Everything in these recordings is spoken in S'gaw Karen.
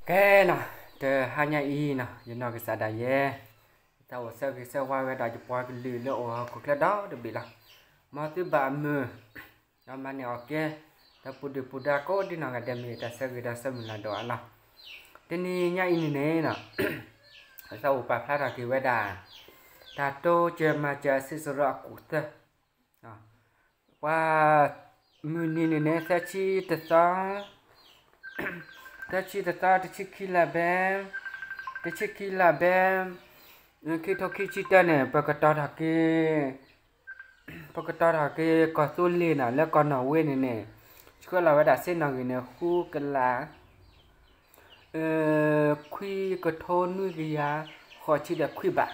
ကဲနီၤ, တဟါညါအံၤနီၤ ယနီၢ်ကစၢ်ဒၣ်ယဲ သးအိၣ်ဆၢဂ့ၤဆၢဝါဝဲဒၣ်ယပှၤကလုာ်လၢအိၣ်ဟီၣ်ခိၣ်ချၢဒီတဘ့ၣ်လီၤ. မ်သုဘၣ်မုာ် ဒီးမၤန့ၢ်အီၣ်ကဲ ဒီးပူၤဒုၣ်ပူၤဒါကိးဒံနီၢ်ဂၤဒဲး မ့ၢ်တၢ်ဆၢဂ့ၤဒီးဆၢမုၢ်လၢ်ဒိၣ်အါလီၤ. တနံၤညါအံၤန့ၣ်န့ၣ်နီၤ သးအိၣ်ပာ်ဖျါထီၣ်က့ၤဝဲဒၣ် တၢ်တိစၢၤမၤစၢၤအစုစရီအကူၣ်သၢ ပှၤမုၢ်နံၤန့ၣ်န့ၣ် သၢဆံတသီ, သၢဆံတသီ တဆံခံလါဘဲ, တဆံခံလါဘဲ ခံကထိခံဆံတၢန့ၣ် ပကတီၤထီၣ်က့ၤ ပကတီၤထီၣ်က့ၤကီၢ်သူလ့ၤနီၤ လၢကီၢ်နီၣ်ဝ့န့ၣ်န့ၣ် ဆှၢလီၤဝဲဒၣ်စ့နီၣ်ဂံၢ်န့ၣ် ဃုကလး ခွံကထိနွံကယၤ ဃိးဆံဒီးခွံဘး,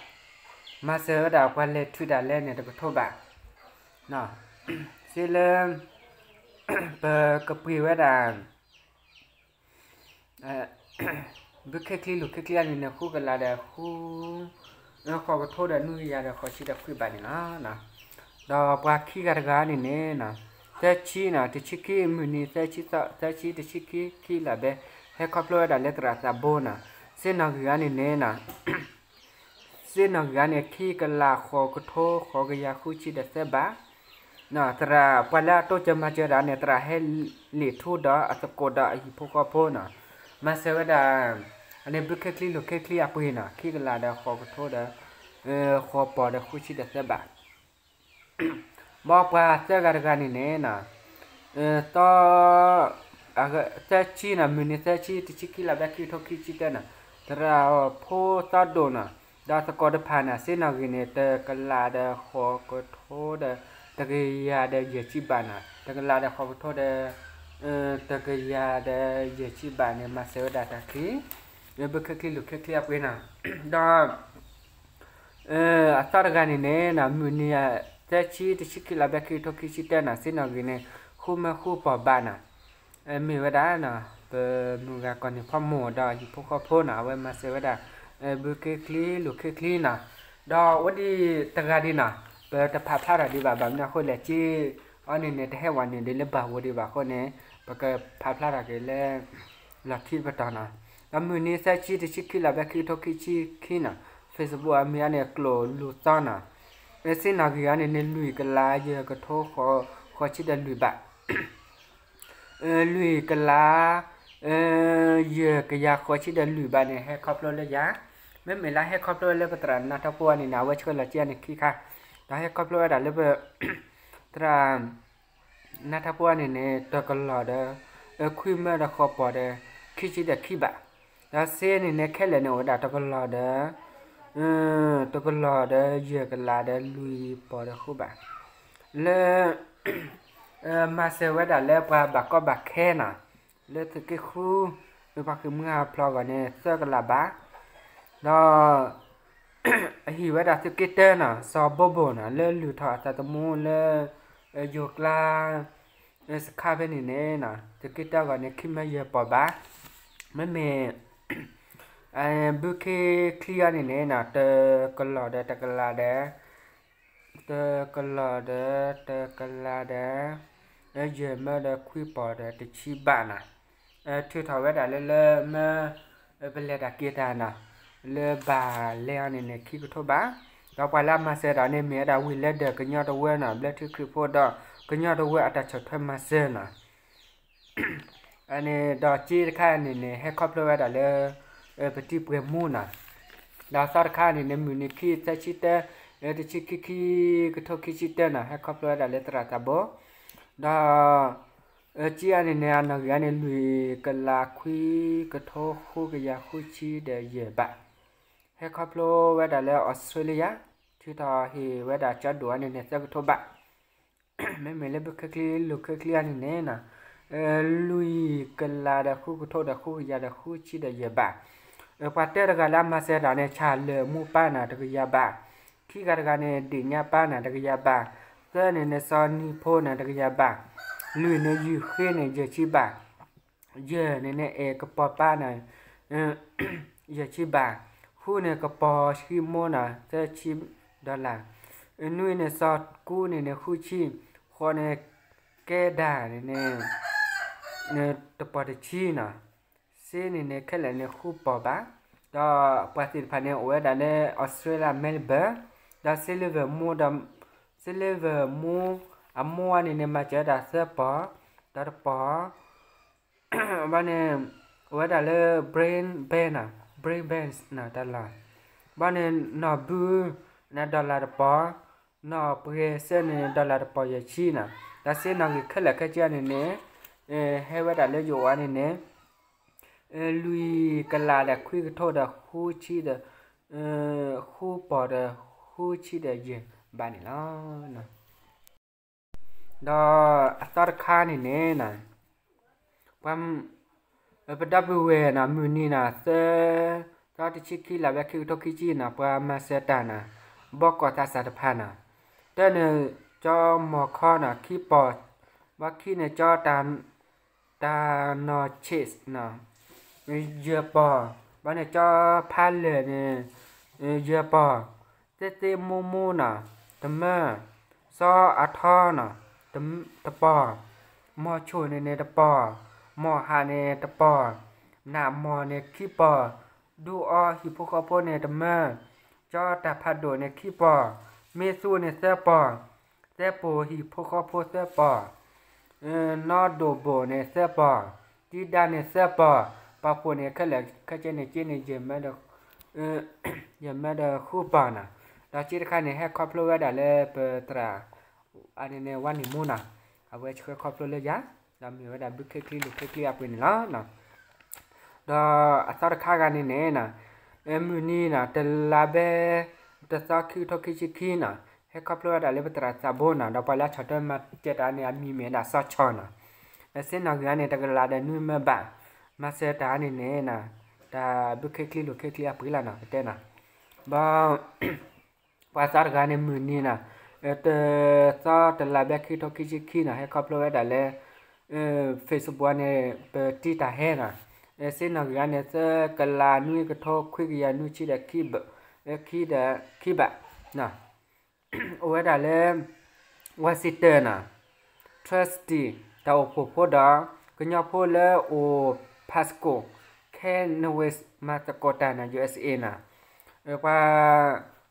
မၤစၢၤဝဲဒၣ်ပှၤလဲၤထုးတၢ်လဲန့ၣ် တကထိဘး, စ့လၢ ပကပှ့ၤဝဲဒၣ် ဘုခ့ချံလိာ်ခ့ချံအန့ၣ်န့ၣ် ဃုကလးဒီး ဃု ဃိးကထိဒီးနွံကယၤဒီးဃိးဆံဒီးခွံဘးန့ၣ်လီၤ. ဒီးပှၤခံဂၤတဂၤန့ၣ်န့ၣ် သၢဆံနီၤ တဆံခံမုၢ်နံၤ သၢဆံ သၢဆံ တဆံခံ ခံလါဘဲ ဟဲခီဖျိဝဲဒၣ်လၢသရၣ်သးဘိနီၤ စ့နီၣ်ဂံၢ်အန့ၣ်န့ၣ် စ့နီၣ်ဂံၢ်အန့ၣ် ခံကလး ဃိးကထိ ဃိးကယၤ ဃုဆံဒီးသၢဘး, သရၣ်ပှၤလၢအတိစၢၤမၤစၢၤဒၣ်န့ၣ် သရၣ်ဟဲလံာ်ထူဒီးအသကိးဒီးအဟံၣ်ဖိဃီဖိနီၤ, မၤစၢၤဝဲဒၣ် အန့ၣ်ဘုခ့ချံလိာ်ခ့ချံအပှ့ၤနီၤ ခံကလးဒီးဃိးကထိဒီး ဃိးပီၤဒီးဃုဆံဒီးသၢဘး ဘီပှၤသၢဂၤတဂၤန့ၣ်န့ၣ် သီ သၢဆံနီၤ မုၢ်နံၤသၢဆံ တဆံခံလါဘဲ ခံကထိခံဆံတၢနီၤ သရၣ်ဖိသီဒိၣ်နီၤ ဒီးသကိးတဖၣ်န့ၣ် စ့နီၣ်ဂံၢ်န့ၣ် တကလးဒီးဃိးကထိဒီး တကယၤဒီးယဲၢ်ဆံဘးနီၤ တကလးဒီးဃိးကထိဒီး တကယၤဒီးယဲၢ်ဆံဘးန့ၣ် မၤစၢၤဝဲဒၣ်တၢ်ချံ ဘုခ့ချံလိာ်ခ့ချံအပှ့ၤနီၤ ဒီး အသီတဂၤန့ၣ်န့ၣ် မုၢ်နံၤ သၢဆံ တဆံခံလါဘဲ ခံကထိခံဆံတၢနီၤ စ့နီၣ်ဂံၢ်န့ၣ် ဃုမၢဃုပီၤဘးနီၤ မ့ၢ်ဝဲဒၣ် ပမုၢ်ဂၤကီၢ်န့ၣ်ဖီမိၢ်ဒီးအဟံၣ်ဖိဃီဖိနီၤ အဝဲမၤစၢၤဝဲဒၣ် ဘုခ့ချံလိာ်ခ့ချံနီၤ ဒီးအိၣ်ဒံးတဂၤဒံးနီၤ ပတဖးဖျါထီၣ်ဒံးဘၣ် ဘၣ်မနုၤအဃိလဲၣ် စ့အီၤန့ၣ်န့ၣ် တဟဲဝဲန့ၣ်ဒ်လၢဘၣ်ဝဲဒံးဘၣ်အဃိန့ၣ် ပကဖးဖျါထီၣ်က့ၤလၢ လီၢ်ခံပတီၢ်နီၤ ဒီးမုၢ်နံၤသၢဆံ တဆံခံလါဘဲ ခံကထိခံဆံခံနီၤ Facebook အမံၤအန့ၣ် ကျိာ်လူၤသီနီၤ စ့နီၣ်ဂံၢ်အန့ၣ်န့ၣ် လွံၢ်ကလး ယဲၢ်ကထိ ဃိးဆံဒီးလွံၢ်ဘး လွံၢ်ကလး ယဲၢ်ကယၤဃိးဆံဒီးလွံၢ်ဘးန့ၣ် ဟဲခီဖျိလၢယၤ မ့မ့ၢ်လၢဟဲခီဖျိလၢပသရၣ်နါထီဖိအန့ၣ်န့ၣ် အဝဲဆှၢလီၤစ့အန့ၣ်ခံခါ ဒီးဟဲခီဖျိဝဲဒၣ်လၢပ သရၣ် နါထီဖိအန့ၣ်န့ၣ် တကလီၢ်ဒီး ခွံမၢဒီးဃိးပီၤဒီး ခံဆံဒီးခံဘး ဒီးစ့န့ၣ်န့ၣ် ခဲလၢာ်န့ၣ်အိၣ်ဝဲဒၣ်တကလီၢ်ဒီး တကလီၢ်ဒီးယဲၢ်ကလးဒီးလွံၢ်ပီၤဒီးဃုဘး လၢ မၤစၢၤဝဲဒၣ်လၢပှၤဘၣ်ကီဘၣ်ခဲနီၤ လၢသုးက့ဃု ပှၤဃ့ၢ်မှံဟးဖျိးအဂီၢ်န့ၣ် သၢကလးဘး ဒီး အဟံၣ်ဝဲဒၣ်သုးက့တၢနီၤ စီၤဘိဘိၣ်နီၤ လၢလုၢ်ထီၣ်အသးသမူလၢ ယိၤကျါ စခါဖဲန့ၣ်န့ၣ် သုးက့တၢအဂီၢ်န့ၣ် ခံမၢယဲၢ်ပီၤဘး မ့မ့ၢ် ဘုခ့ချံအန့ၣ်န့ၣ် တကလီၢ်ဒီးတကလးဒီး တကလီၢ်ဒီးတကလးဒီး ယဲၢ်မၢဒီးခွံပီၤဒီးတဆံဘးနီၤ ထုးထီၣ်ဝဲဒၣ်လၢလၢမၢ ပလဲၤတၢ်က့ၤတၢ်နီၤ လၢဘၣ်လဲၤအီၤန့ၣ်န့ၣ် ခံကထိဘး ဒီးပှၤလၢအမၤစၢၤတၢ်န့ၣ် မ့ၢ်ဝဲဒၣ်ဝံၤလဲၤဒီးကညီတဝၢနီၤ ဘျၢထံခရံာ်ဖိဒီး ကညီတဝၢအတၢ်ဆီၣ်ထွဲမၤစၢၤနီၤ အန့ၣ်ဒီးစ့တခါန့ၣ်န့ၣ် ဟဲခီဖျိဝဲဒၣ်လၢ ပတံၤပှဲၤမူနီၤ ဒီးသီတခါန့ၣ်န့ၣ် မုၢ်နံၤခံ သၢဆံတၢ တဆံခံ ခံကထိခံဆံတၢနီၤ ဟဲခီဖျိဝဲဒၣ်လၢသရၣ်သးဘိ ဒီး စ့အန့ၣ်န့ၣ် အနီၣ်ဂံၢ်အန့ၣ် လွံၢ်ကလးခွံကထိဃုကယၤဃုဆံဒီးယဲၢ်ဘး ဟဲခီဖျိဝဲဒၣ်လၢအီစထြ့လယါ ထုးထီၣ်ဟ့ၣ်ဝဲဒၣ်ကၠီဒိၣ်အန့ၣ်န့ၣ် သၢကထိဘး မ့မ့ၢ်လၢဘုခ့ချံလိာ်ခ့ချံအန့ၣ်န့ၣ် လွံၢ်ကလးဒီးဃုကထိဒီးဃုကယၤဒီးဃုဆံဒီးယဲၢ်ဘး ပှၤတၢတဂၤလၢအမၤစၢၤတၢ်န့ၣ် ဆၣ်လၢၢ်မူပၢ်နီၤ တကယၤဘး ခံဂၤတဂၤန့ၣ် ဒ့ၣ်ညါပၢ်နီၤ တကယၤဘး သၢန့ၣ်န့ၣ် စီၤနံၤဖိနီၤ တကယၤဘး လွံၢ်န့ၣ် ယုၢ်ဃ့န့ၣ် ယဲၢ်ဆံဘး ယဲၢ်န့ၣ်န့ၣ် အဲၣ်ကပီၤပၢ်န့ၣ် ယဲၢ်ဆံဘး, ဃုန့ၣ် ကပီၤဆှံမိၢ်န့ၣ် သၢဆံ dollar, နွံန့ၣ် စီၤကူန့ၣ်န့ၣ် ဃုဆံ, ဃိးန့ၣ် ကဲဒၣ်န့ၣ်န့ၣ် တပီၤတဆံနီၤ, စ့န့ၣ်န့ၣ် ခဲလၢာ်န့ၣ်ဃုပီၢ်ဘၣ်, ဒီးပှၤသ့ၣ်တဖၣ်န့ၣ် အိၣ်ဝဲဒၣ်လၢ Australia Melbourne, ဒီး Silver Moon ဒီး Silver Moon အမိၢ်အန့ၣ်န့ၣ် မၤစၢၤဝဲဒၣ်သၢပီၢ်, ဒီးတပီၢ် ဘၣ်န့ၣ် အိၣ်ဝဲဒၣ်လၢ Brisbane နီၤ, Brisbane နီၤ တၢ်လီၢ်, ဘၣ်န့ၣ် နီၢ်ဘု န့ၣ် dollar တပီၢ်, နီၢ်ပှဲၤစၢန့ၣ် dollar တပီၢ်ယဲၢ်ဆံနီၤ, ဒီးစ့နီၣ်ဂံၢ်ခဲလၢာ်ခဲဆ့န့ၣ်န့ၣ် ဟဲဝဲဒၣ်လၢယအိၣ်အန့ၣ်န့ၣ် လွံၢ်ကလးဒီးခွံကထိဒီးဃုဆံဒီး ဃုပီၢ်ဒီးဃုဆံဒီးယဲၢ်ဘးန့ၣ်လီၤ. ဒီးအသီတခါန့ၣ်န့ၣ် ပှၤ ပဒီပုၢ်ဝဲၢ်နီၤ မုၢ်နံၤနီၤ သၢ သီတဆံခံ လါဘဲ ခံကထိခံဆံနီၤ ပှၤမၤစၢၤတၢ်နီၤ ဘီကီၢ်သးစၢ်တဖၣ်နီၤ တၢန့ၣ် ကၠီမီၢ်ခီနီၤ ခံပီၢ်, ဘၣ်ခံန့ၣ် ကၠီ တၢ်နီၢ်ဆ့း ယဲၢ်ပီၢ်, ဘၣ်န့ၣ် ကၠီဖးလဲၢ်န့ၣ် ယဲၢ်ပီၢ်, သ့သ့မိမိနီၤ တမၢ, စီၤအထီနီၤ တပီၢ်, မီၢ်ဆိၣ်န့ၣ်န့ၣ်တပီၢ်, မီၢ်ဟးန့ၣ်တပီၢ်, နးမီၢ်န့ၣ်ခံပီၢ်, ဒူအီဟံၣ်ဖိဃီဖိန့ၣ်တမၢ, ကၠီတၢ်ဖးဒိၣ်န့ၣ်ခံပီၢ်, မ့သူန့ၣ်သၢပီၢ်, သဲပိၢ်ဟံၣ်ဖိဃီဖိသၢပီၢ် နီဒိၣ်ဘိၣ်န့ၣ်သၢပီၢ်, တံဒါန့ၣ်သၢပီၢ်, ပာ်ဖှိၣ်န့ၣ်ခဲလၢာ်ခဲဆ့န့ၣ် က့န့ၣ် ယဲၢ်မၢဒီးဃုပီၢ်နီၤ, ဒီးက့တခါန့ၣ် ဟဲခီဖျိဝဲဒၣ်လၢပသရၣ် အန့ၣ်န့ၣ် ဝါနံၣ်မူနီၤ, အဝဲဆှၢခီဖျိလၢယၤ, ဒီးမ့ၢ်ဝဲဒၣ်ဘုခ့ချံလိာ်ခ့ချံအပှ့ၤန့ၣ်လီၤ. ဒီးအသီတခါဂၤန့ၣ်န့ၣ် မုၢ်နံၤနီၤ တလါဘဲ တသီ ခံကထိခံဆံခံနီၤ, ဟဲခီဖျိဝဲဒၣ်လၢပသရၣ်သးဘိနီၤ, ဒီးပှၤလၢဆီၣ်ထွဲမၤစၢၤတၢ်န့ၣ် အမံၤမ့ၢ်ဒၣ်စီၤဆီၣ်နီၤ, စ့နီၣ်ဂံၢ်န့ၣ် တကလးဒီးနွံမၢဘး, မၤစၢၤတၢ်န့ၣ်န့ၣ် တၢ်ဘုခ့ချံလိာ်ခ့ချံအပှ့ၤလီၤနီၤ ပတဲနီၤ, ဘၣ် ပှၤသီတဂၤန့ၣ် မုၢ်နံၤနီၤ တသီ တလါဘဲ ခံကထိခံဆံခံနီၤ, ဟဲခီဖျိဝဲဒၣ်လၢ Facebook န့ၣ် ပတံတၢ်ဟဲနီၤ, စ့နီၣ်ဂံၢ်န့ၣ် သၢကလးနွံကထိခွံကယၤနွံဆံဒီး ခံဒီးခံဘး, အိၣ်ဝဲဒၣ်လၢ Washington နီၤ, Trustee တၢ်အိၣ်ဖှိၣ်ဖိဒီး ကညီဖိလၢအိၣ် Pasco Canaveral မၤသကိးတၢ်နီၤ USA နီၤ, ပှၤ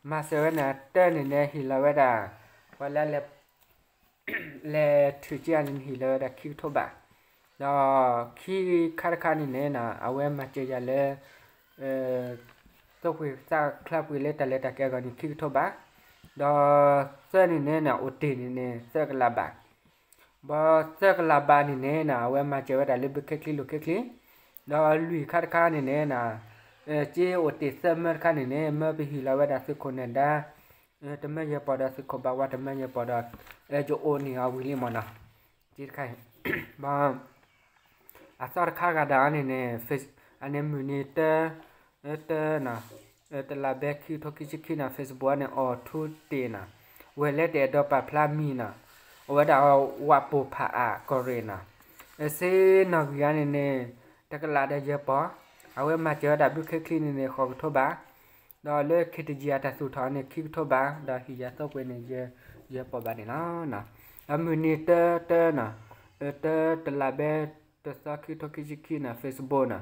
မၤစၢၤဝဲန့ၣ် တၢန့ၣ်န့ၣ် ဟ့ၣ်လီၤဝဲဒၣ် ပှၤလၢ လဲၤထုးက့အန့ၣ် ဟ့ၣ်လီၤဝဲဒၣ်ခံကထိဘး, ဒီးခံခါတခါန့ၣ်န့ၣ် အဝဲမၤစၢၤယၤလၢ သိၣ်ဃ့ၣ်သးချါပှ့ၤလၢတၢ်လဲၤတၢ်ကဲအဂီၢ်န့ၣ် ခံကထိဘး, ဒီးသၢန့ၣ်န့ၣ် အိၣ်တ့ၢ်န့ၣ်န့ၣ် သၢကလးဘး, ဘၣ်သၢကလးဘးန့ၣ်န့ၣ် အဝဲမၤစၢၤဝဲဒၣ်လၢဘုခ့ချံလိာ်ခ့ချံ, ဒီးလွံၢ်ခါတခါန့ၣ်န့ၣ် က့အိၣ်တ့ၢ်သၢမၢတခါန့ၣ်န့ၣ် မၢပဟ့ၣ်လီၤဝဲဒၣ်သုးခိၣ်နဒါ တမၢယဲၢ်ပီၢ်ဒီးသုးခိၣ်ဘၣ်ဝါတမၢယဲၢ်ပီၢ်ဒီး ယအိၣ်န့ၢ်အီၤဝံၤလံမ့ၢ်နီၤ, တခါ ဘၣ် အသီတခါဂၤဒၣ်န့ၣ်န့ၣ် အန့ၣ်မုၢ်နံၤတၢ တၢ တလါဘဲ ခံကထိခံဆံခံနီၤ Facebook န့ၣ် အီၤထူတ့ၢ်နီၤ, ဝဲၢ်လၢတအဲၣ်ဒိးပာ်ဖျါမံၤနီၤ, အဝဲဒၣ်ဝၣ်ပိၢ်ဖးအါကီၢ်ရ့ၣ်နီၤ, စ့နီၣ်ဂံၢ်န့ၣ်န့ၣ် တကလးဒီးယဲၢ်ပီၢ်, အဝဲမၤစၢၤဝဲဒၣ်ဘုခ့ချံန့ၣ်န့ၣ် ဃိးကထိဘး, ဒီးလၢ ခ့တယံၤ အတၢ်သူၣ်ထီၣ်န့ၣ် ခံကထိဘး, ဒီးဟ့ၣ်ယၤသိၣ်ကွံာ်န့ၣ် ယဲၢ်ပီၢ်ဘးန့ၣ်လီၤ. ဒီးမုၢ်နံၤတၢတၢနီၤ, တၢတလါဘဲ တသီ ခံကထိခံဆံခံနီၤ Facebook နီၤ,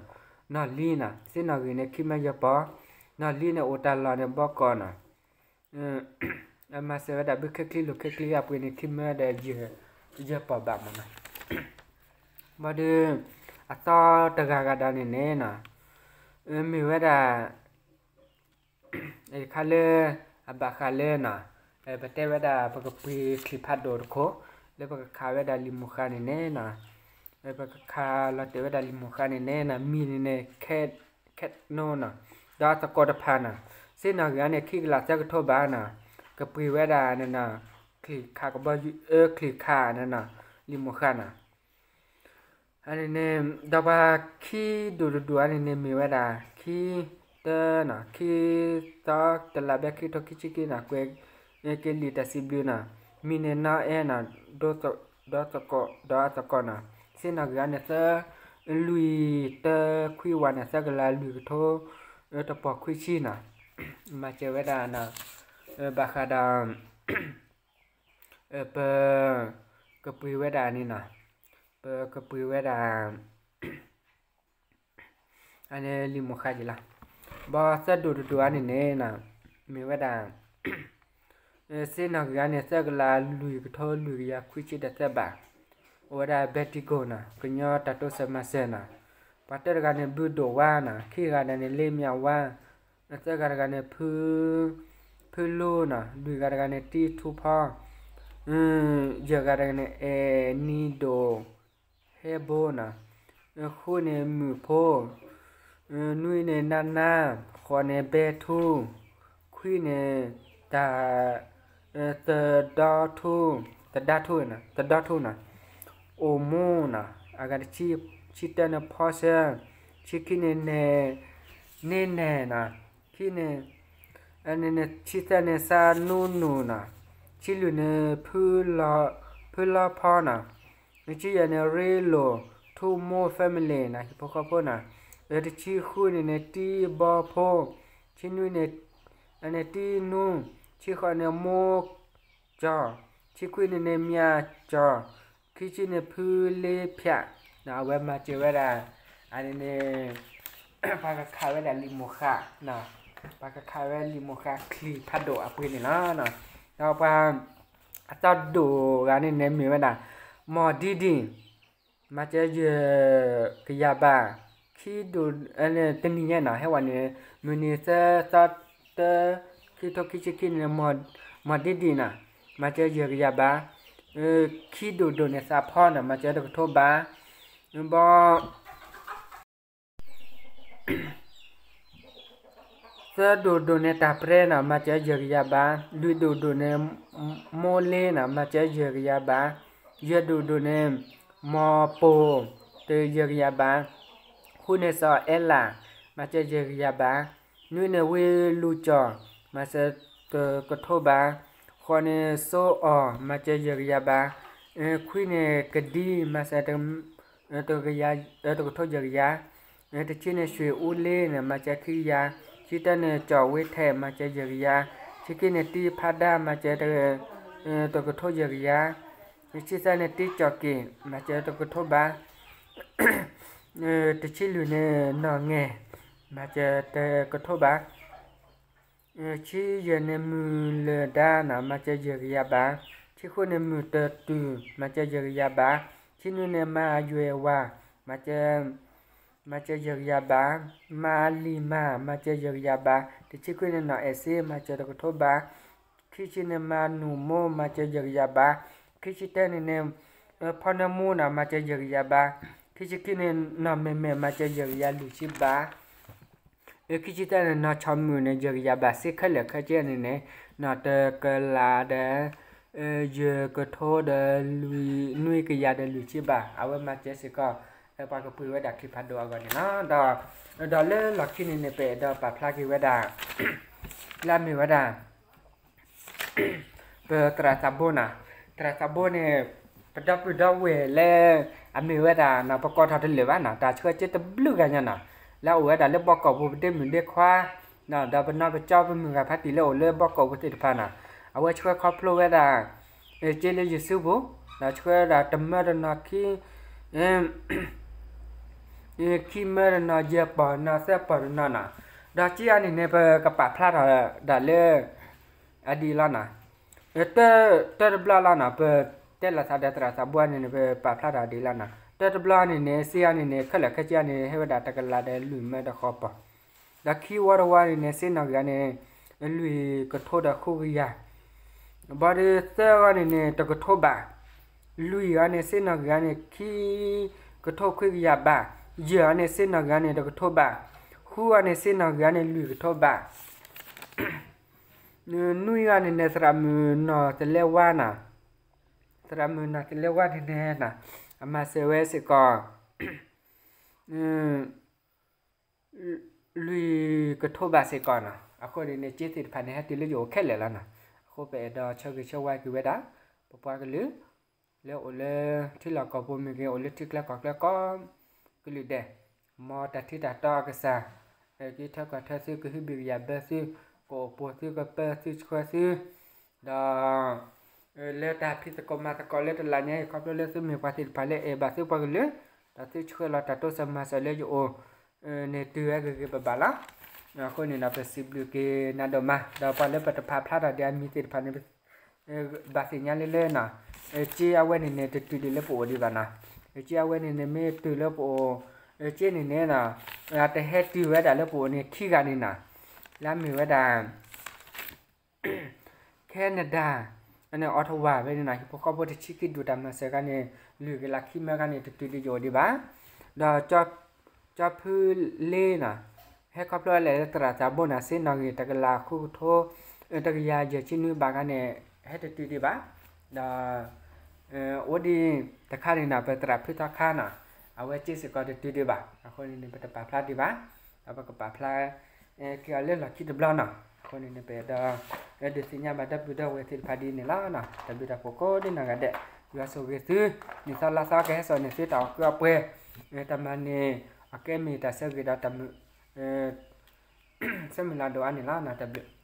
နီၢ်လံနီၤ စ့နီၣ်ဂံၢ်န့ၣ် ခံမၢယဲၢ်ပီၢ်, နီၢ်လံန့ၣ် အိၣ်တၢ်လီၢ်န့ၣ်ဘီကီးနီၤ, အမၤစၢၤဝဲဒၣ်ဘုခ့ချံလိာ်ခ့ချံအပှ့ၤန့ၣ် ခံမၢဒီးယဲၢ်ပီၢ်ဘးမ့ၢ်နီၤ, ဘၣ်ဒီး အသီတဂၤဂၤဒီးန့ၣ်န့ၣ်နီၤ, မ့ၢ်ဝဲဒၣ် တခါလၢ အဘၣ်ဃးလၢနီၤ, ပတဲဝဲဒၣ် ပကပှ့ၤချံၣ်ဖးဒိၣ်တခိၣ်, လၢပကခးဝဲဒၣ်လံာ်မိၢ်ဃါန့ၣ်န့ၣ်နီၤ, ပကခးလီၤတဲာ်ဝဲဒၣ်လံာ်မိၢ်ဃါန့ၣ်န့ၣ်နီၤ, မံၤန့ၣ်န့ၣ် ခဲ ခဲနိနီၤ, ဒီးအသကိးတဖၣ်နီၤ, စ့နီၣ်ဂံၢ်န့ၣ် ခံကလးသၢကထိဘးနီၤ, ကပှ့ၤဝဲဒၣ်န့ၣ်နီၤ, ချံၣ်ခးကဘီယူၤ အၢ ချံၣ်ခးန့ၣ်နီၤ, လံာ်မိၢ်ဃါနီၤ အန့ၣ်န့ၣ် ဒီးပှၤခံဒူၣ်တဒူၣ်အန့ၣ်န့ၣ် မ့ၢ်ဝဲဒၣ် ခံ တၢနီၤ, ခံသီ တလါဘဲ ခံကထိခံဆံခံနီၤ, ကွဲးက့ၤလံာ်တၢ်စံးဘျုးနီၤ, မံၤန့ၣ်နီၢ်အဲၣ်နီၤ, ဒီးသကိး ဒီးအသကိးနီၤ, စ့နီၣ်ဂံၢ်န့ၣ် သၢ လွံၢ်တၢခွံဝးန့ၣ် သၢကလးလွံၢ်ကထိ တပီၢ်ခွံဆံနီၤ, မၤစၢၤဝဲဒၣ်နီၤ, ဘၣ်ဃးဒီး ပ ကပှ့ၤဝဲဒၣ်န့ၣ်နီၤ, ပကပှ့ၤဝဲဒၣ် ပ လံာ်မိၢ်ဃးက့ၤလီၤ. ဘၣ်သၢဒိၣ်တဒိၣ်အါန့ၣ်န့ၣ် မ့ၢ်ဝဲဒၣ် စ့နီၣ်ဂံၢ်အါန့ၣ် သၢကလးလွံၢ်ကထိလွံၢ်ကယၤခွံဆံဒီးသၢဘး, အိၣ်ဝဲဒၣ် Bendigo နီၤ ကညီတၢ်တိစၢၤမၤစၢၤနီၤ, ပှၤတၢတဂၤန့ၣ် ဘုဒိၣ်ဝါနီၤ, ခံဂၤဒၣ်န့ၣ် လ့မၠးဝါ, သၢဂၤတဂၤန့ၣ် ဖုလူနီၤ, လွံၢ်ဂၤတဂၤန့ၣ် တံထူဖီ, ယဲၢ်ဂၤတဂၤန့ၣ် အဲၣ်နံဒိၣ် ဟဲဘိနီၤ, ဃုန့ၣ်မုၣ်ဖိ, နွံန့ၣ်နါနါ, ဃိးန့ၣ်ဘဲထူ, ခွံန့ၣ် တၢ် သဒီထူ, သဒါထူ, သဒီထူနီၤ, အိၣ်မူနီၤ, အဂၤတဆံ, ဆံတၢန့ၣ်ဖီဆၢ, ဆံခံန့ၣ် နဲၣ်နဲၣ်နီၤ, ခံန့ၣ် ဆံသၢန့ၣ် စါနူနူနီၤ, ဆံလွံၢ်န့ၣ် ဖုလီဖီနီၤ, ဆံယဲၢ်န့ၣ် ရ့လိာ် ထူမိ family နီၤ ဟံၣ်ဖိဃီဖိနီၤ, တဆံဃုန့ၣ်န့ၣ် တံဘီဖိ, ဆံနွံန့ၣ် န့ၣ်တံနူ, ဆံဃိးန့ၣ် မိကၠီၤ, ဆံခွံန့ၣ်န့ၣ် မၠးကၠီၤ, ခံဆံန့ၣ် ဖုလ့ဖၠး, အဝဲမၤစၢၤဝဲဒၣ် အန့ၣ်န့ၣ် ပှၤကခးဝဲဒၣ်လံာ်မိၢ်ဃး, ပှၤကခးဝဲလံာ်မိၢ်ဃးချံဖးဒိၣ်အပှ့ၤန့ၣ်လီၤ. ဒီးပှၤ အသီဒိၣ်ဂၤန့ၣ်န့ၣ်မ့ၢ်ဝဲဒၣ် မီၢ်ဒံဒံၣ်, မၤစၢၤယဲၢ်ကယၤဘး, ခံဒိၣ် တနံၤညါနီၤ ဟဲဝဲန့ၣ် မုၢ်နံၤသၢသီတၢ ခံထိခံဆံခံန့ၣ် မီၢ်ဒံဒံၣ်နီၤ, မၤစၢၤယဲၢ်ကယၤဘး, ခံဒိၣ်ဒိၣ်န့ၣ် သးဖီနီၤ မၤစၢၤတကထိဘး, ဘီ သၢဒိၣ်ဒိၣ်န့ၣ် တၢ်ပြဲနီၤ မၤစၢၤယဲၢ်ကယၤဘး, လွံၢ်ဒိၣ်ဒိၣ်န့ၣ် မိၢ်လ့နီၤ မၤစၢၤယဲၢ်ကယၤဘး, ယဲၢ်ဒိၣ်ဒိၣ်န့ၣ် မီၢ်ပိၢ် တယဲၢ်ကယၤဘး, ဃုန့ၣ် စီၤအဲလး မၤစၢၤယဲၢ်ကယၤဘး, နွံန့ၣ် ဝ့လူကၠီၣ် မၤစၢၤတကထိဘး, ဃိးန့ၣ် စိအီၣ် မၤစၢၤယဲၢ်ကယၤဘး, ခွံန့ၣ် ကဒံ မၤစၢၤ တကထိယဲၢ်ကယၤ, တဆံန့ၣ် ရွှေဦးလေးန့ၣ် မၤစၢၤခံကယၤ, ဆံတၢန့ၣ် ကၠီၣ်ဝ့ထဲး မၤစၢၤယဲၢ်ကယၤ, ဆံခံန့ၣ် တံဖးဒါ မၤစၢၤ တကထိယဲၢ်ကယၤ, ဆံသၢန့ၣ် တံကၠီၣ်က့ၣ် မၤစၢၤတကထိဘး, တဆံလွံၢ်န့ၣ် နီၢ်ငဲၢ် မၤစၢၤတကထိဘး, ဆံယဲၢ်န့ၣ် မုၢ်လၢၢ်ဒါနီၤ မၤစၢၤယဲၢ်ကယၤဘး, ဆံဃုန့ၣ် မုၢ်တတူၢ် မၤစၢၤယဲၢ်ကယၤဘး, ဆံနွံန့ၣ် မၤယွဲၢ်ဝါ မၤစၢၤယဲၢ်ကယၤဘး, မၤလံၤမၤ မၤစၢၤယဲၢ်ကယၤဘး, တဆံခွံန့ၣ် နီၢ်အဲၣ်စ့ မၤစၢၤတကထိဘး, ခံဆံန့ၣ် မၤနူၢ်မိၢ် မၤစၢၤယဲၢ်ကယၤဘး, ခံဆံတၢန့ၣ်န့ၣ် ဖီနၢမူနီၤ မၤစၢၤယဲၢ်ကယၤဘး, ခံဆံခံန့ၣ် နီၢ်မဲာ်မဲာ် မၤစၢၤယဲၢ်ကယၤလွံၢ်ဆံဘး ခံဆံတၢန့ၣ် နီၢ်ဆီၣ်မုၣ်န့ၣ် ယဲၢ်ကယၤဘးစ့ခဲလၢာ်ခဲဆ့န့ၣ်န့ၣ် နီၢ်တကလးဒီး ယဲၢ်ကထိဒီး နွံကယၤဒီးလွံၢ်ဆံဘး အဝဲမၤစၢၤစ့ၢ်ကီး ပှၤကပှ့ၤဝဲဒၣ်ချံဖးဒိၣ်အဂီၢ်န့ၣ်လီၤ. ဒီး ဒီးလၢလီၢ်ခံန့ၣ်န့ၣ် ပအဲၣ်ဒိးပာ်ဖျါက့ၤဝဲဒၣ် လၢအမ့ၢ်ဝဲဒၣ် ပသရၣ်သးဘိနီၤ, သရၣ်သးဘိန့ၣ် ပဒီပုၢ်ဒီဝဲၢ်လၢ အမ့ၢ်ဝဲဒၣ်နီၤ ပကိးထီၣ်တလၢာ်ဘၣ်နီၤ တၢ်ဆှၢက့တဘျုးဂၤညါနီၤ, လၢအအိၣ်ဝဲဒၣ်လၢဘီကီၢ်ပူၤ ပဒ့မုၣ်ဒ့ခွါ ဒီးပနီၢ်ပကၠီပမုၢ်ဂၤဖးတံၢ်လၢအိၣ်လၢဘီကီၢ်ပူၤသ့ၣ်တဖၣ်နီၤ, အဝဲဆှၢခီဖျိဝဲဒၣ် က့လၢယစုပူၤ, ဒီးဆှၢဒၣ်တမၢတနီၤခံ ခံမၢတနီၤ ယဲၢ်ပီၢ်တနီၤ သၢပီၢ်တနီၤနီၤ, ဒီးက့အံၤန့ၣ်န့ၣ် ပကပာ်ဖျါထီၣ်ဒၣ်လၢ အဒ်အံၤလီၤနီၤ, တၢတဘျီလီၤနီၤ ပတဲလီၤသးဒီးသရၣ်သးဘိန့ၣ်န့ၣ် ပပာ်ဖျါထီၣ်ဒ်အံၤလီၤနီၤ, တၢတဘျီန့ၣ်န့ၣ် စ့အံၤန့ၣ်န့ၣ် ခဲလၢာ်ခဲဆ့အံၤန့ၣ် ဟဲဝဲဒၣ်တကလးဒီးလွံၢ်မၢဒီးဃိးပီၢ်, ဒီးခံဝီတဝီန့ၣ်န့ၣ် စ့နီၣ်ဂံၢ်န့ၣ် လွံၢ်ကထိဒီးဃုကယၤ ဘီဒီးသၢဂီန့ၣ်န့ၣ် တကထိဘး, လွံၢ်ဂၤန့ၣ် စ့နီၣ်ဂံၢ်န့ၣ် ခံကထိခွံကယၤဘး, ယဲၢ်ဂၤန့ၣ် စ့နီၣ်ဂံၢ်န့ၣ် တကထိဘး, ဃုဂၤန့ၣ် စ့နီၣ်ဂံၢ်န့ၣ် လွံၢ်ကထိဘး, နွံဂၤန့ၣ်န့ၣ် သရၣ်မုၣ်နီၢ်သလဲဝါနီၤ, သရၣ်မုၣ်နီၢ်သလဲဝါန့ၣ်န့ၣ် အမၤစၢၤဝဲစ့ၢ်ကီး လွံၢ်ကထိဘးစ့ၢ်ကီးနီၤ, အဃိန့ၣ်န့ၣ် စ့သ့ၣ်တဖၣ်န့ၣ် ဟဲတုၤလၢယအိၣ်ခဲလၢာ်လီၤနီၤ, အဃိပအဲၣ်ဒိးဆၢဂ့ၤဆၢဝါက့ၤဝဲဒၣ် ပပှၤကလုာ် လၢအိၣ်လၢထံလီၢ်ကီၢ်ပူၤမ့ၢ်ဂ့ၤ အိၣ်လၢထံကျါကီၢ်ကျါကိးကလုာ်ဒဲး, မ်တၢ်ထံတၢ်တီအကစၢ် က့ထၢကီၢ်ထၢသု ကဟုဘံၣ်ကယာ်ဘၢသု ကအိၣ်ပိာ်သုကပၢသုဆှၢသု, ဒီး လၢတၢ်ဖံးသကိးမၤသကိးလၢတလးညါအံၤ ခီဖျိလၢသုမ့ၢ်ပှၤသ့ၣ်တဖၣ်လၢအဲၣ်ဘၣ်သုပှၤကလုာ်, ဒီးသုဆှၢလီၤတၢ်တိစၢၤမၤစၢၤလၢယအိၣ် န့ၣ်တုၤဝဲဂ့ၤဂ့ၤဘၣ်ဘၣ်လီၤ. အဃိန့ၣ်ဒီး ပစံးဘျုးက့ၤနၤဒိၣ်မး, ဒီးပှၤလၢပတပာ်ဖျါထီၣ်ဒံးအမံၤသ့ၣ်တဖၣ်န့ၣ် ဘၣ်သ့ၣ်ညါလၢလၢနီၤ, က့အဝဲန့ၣ်န့ၣ် တတုၤဒံးလၢပအိၣ်ဒံးဘၣ်နီၤ. က့အဝဲန့ၣ်န့ၣ် မ့ၢ်တုၤလၢပအိၣ်, က့န့ၣ်န့ၣ်နီၤ, တဟဲတုၤဝဲဒၣ်လၢပအိၣ်န့ၣ်ခံဂၤန့ၣ်နီၤ, လၢအမ့ၢ်ဝဲဒၣ် Canada, န့ၣ် Ottawa ဖဲန့ၣ်နီၤ, ဟံၣ်ဖိဃီဖိတဆံခံဒူၣ်တၢ်မၤစၢၤခါန့ၣ် လွံၢ်ကလးခံမၢခါန့ၣ် တတုၤဒံးယအိၣ်ဒံးဘၣ်. ဒီး ကၠီဖုလ့နီၤ, ဟဲခီဖျိလဲၣ်လၢသရၣ်သးဘိနီၤ, စ့နီၣ်ဂံၢ်တကလးဃုကထိ တကယၤယဲၢ်ဆံနွံဘးခါန့ၣ် ဟဲတတုၤဒံးဘၣ်. ဒီး အိၣ်ဒံးတခါန့ၣ်နီၤ, ပသရၣ်ဖုသီခါနီၤ, အဝဲစ့စ့ၢ်ကီးတတုၤဒံးဘၣ်. အဃိန့ၣ်န့ၣ် ပတပာ်ဖျါဒံးဘၣ်, ဒီးပကပာ်ဖျါ က့ၤအီၤလၢလီၢ်ခံတဘျီနီၤ. အဃိန့ၣ်န့ၣ် ပအဲၣ်ဒိး ဒုးသ့ၣ်ညါဘၣ်ဒီပုၢ်ဒီဝဲၢ်သ့ၣ်တဖၣ်ဒ်န့ၣ်လီၤ. တၢ်ဘျုးတၢ်ဖှိၣ်ကိးဒ်နီၢ်ဂၤဒဲး, ယွၤဆိၣ်ဂ့ၤသု, နံၣ်သီလါသီကဟဲစိာ်န့ၢ်သုတၢ်အီၣ်ကုအပှဲၤ, တၢ်မၤန့ၢ် အကဲမ့ၢ်တၢ်ဆၢဂ့ၤဒီးတၢ်မုာ် ဆၢမုၢ်လၢ်ဒိၣ်အါန့ၣ်လီၤ. တၢ်ဘျုး